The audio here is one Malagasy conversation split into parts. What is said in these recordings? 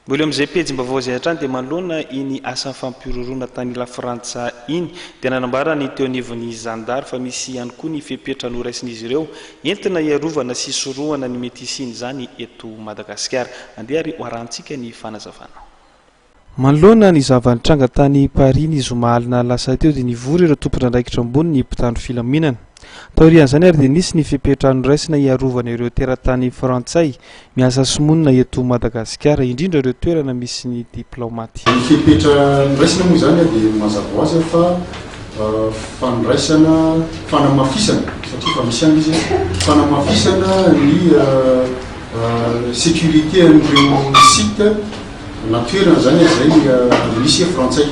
Mbola eo amin'izay pejim-baovao izay hatrany dia manoloana iny asa fampihorohoroana tany Lafrantsa iny dia nanambara ny teo anivon'ny zandary fa misy ihany koa ny fepetra noraisin'izy ireo entina hiarovana sy hisorohana ny mety hisian'izany eto Madagasikara. Andeha ary ho arahantsika ny fanazavana. Manoloana ny zava-nitranga tany Paris ny zoma alina lasa teo dia nivory ireo tompon'andraikitra ambony ny mpitandro filaminana. Taorian'izany ary dia nisy ny fepetra noraisina hiarovana ireo teratany frantsay miasa sy monina eto Madagasikara, indrindra ireo toerana misy ny diplaomaty. Ny fepetra noraisina moa izany dia mazava ho azy fa fandraisana, fanamafisana, satria efa misy ihany izy, fanamafisana ny sécurité an'ireo site na toerana izany izay misy frantsay.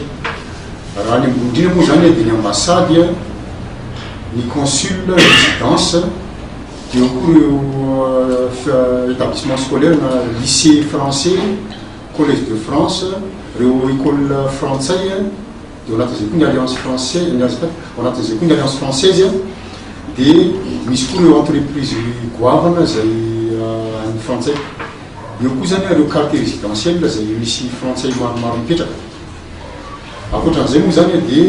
Raha ny ambony indrindra moa izany dia ny ambassade, ny consul, résidence, dia eo koa ireo établissement scolaire na lycée français, collège de France, ireo école frantsay, dia ao anatin'izay koa ny alliance française, ny ao anatin'izay koa ny alliance française, dia misy koa ireo entreprise goavana izay an'ny frantsay. Eo koa izany ireo quartier résidentiel izay misy frantsay maromaro mipetraka. Ankoatran'izay moa izany dia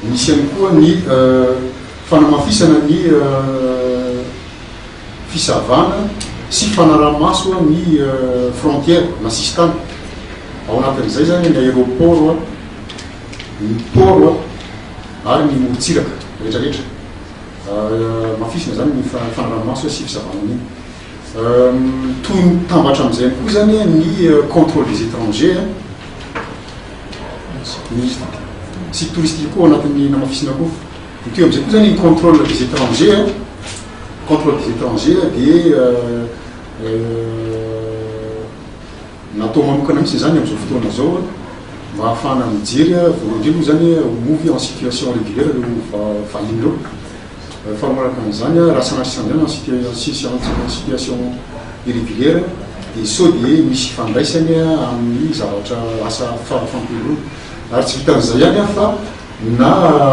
misy ihany koa ny fanamafisana ny fisavana sy fanaraha-maso ny frontière na sisintany. Ao anatin'izay izany ny aéroport, ny port ary ny morontsiraka rehetrarehetra. Hamafisina izany ny fanaraha-maso sy fisavana an'iny. Toy ny mitambatra amin'izay ihany koa izany ny contrôle des étrangers, ny site touristique koa ao anatin'ny namafisina koa. Mitohy amin'izay koa izany ny contrôle des étrangers, contrôle des étrangers dia Natao manokana mihitsy izany amin'izao fotoana izao mba hahafahana mijery voalohany indrindra moa izany ho moa en situation régulière ireo vahiny ireo. Faharoa manaraka an'izany raha sanatria sanatria izany en situation irrégulière dia sao dia misy ifandraisany amin'ny zavatra lasa fampihorohoroana. Ary tsy vitan'izay ihany fa na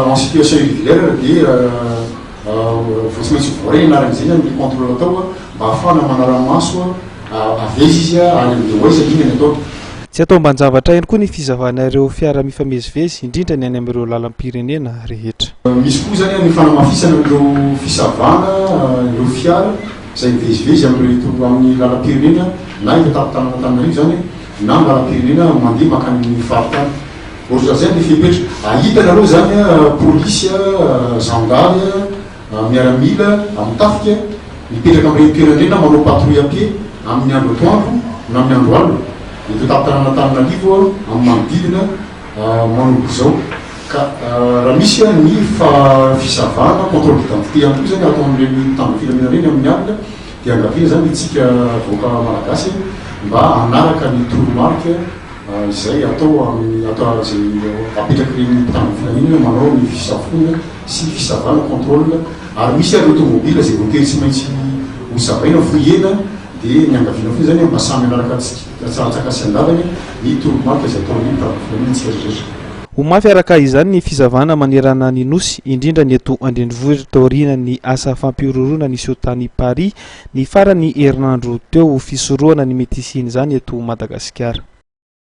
en situation irrégulière dia vao tsy maintsy voaray ny anaran'izay izany ny contrôle atao mba hahafahana manara-maso Avy aiza izy ary andeha ho aiza, inona ny ataony? Tsy atao ambanin-javatra ihany koa ny fizavana ireo fiara mifamezivezy, indrindra ny any amin'ireo lalam-pirenena rehetra. Misy koa izany ny fanamafisana an'ireo fisavana ireo fiara izay mivezivezy amin'ireto amin'ny lalam-pirenena na eto an-tampon-tanàn'Antananarivo izany na amin'ny lalam-pirenena mandeha mankany amin'ny faritany. Ohatran'izay ny fepetra. Ahitana aloha izany polisy, zandary, Miaramila amin'ny tafika mipetraka amin'ireny toerana ireny na manao patrouille à pied amin'ny andro atoandro na amin'ny andro alina eto an-tampon-tanàn'Antananarivo amin'ny manodidina manomboka izao. Ka raha misy ny fisavana, contrôle d'identité ihany koa izany atao amin'ireny mpitandro filaminana ireny amin'ny alina dia angaviana izany isika vahoaka malagasy mba hanaraka ny toromarika izay atao amin'ny atao izay apetrak'ireny mpitandro filaminana manao ny fisafoana sy fisavana, contrôle, ary misy ary ireo tomobile izay voatery tsy maintsy ho savaina, fouillena, dia niangaviana fotsiny izany mba samy hanaraka antsaka sy andavany ny toromarika izay ataon'ny mpitandro filaminana tsirairay. Ho mafy araka izany ny fisavana manerana ny Nosy, indrindra ny eto an-drenivohitra taorian'ny asa fampihorohoroana niseho tany Paris ny faran'ny herinandro teo ho fisorohana ny mety hisian'izany eto Madagasikara.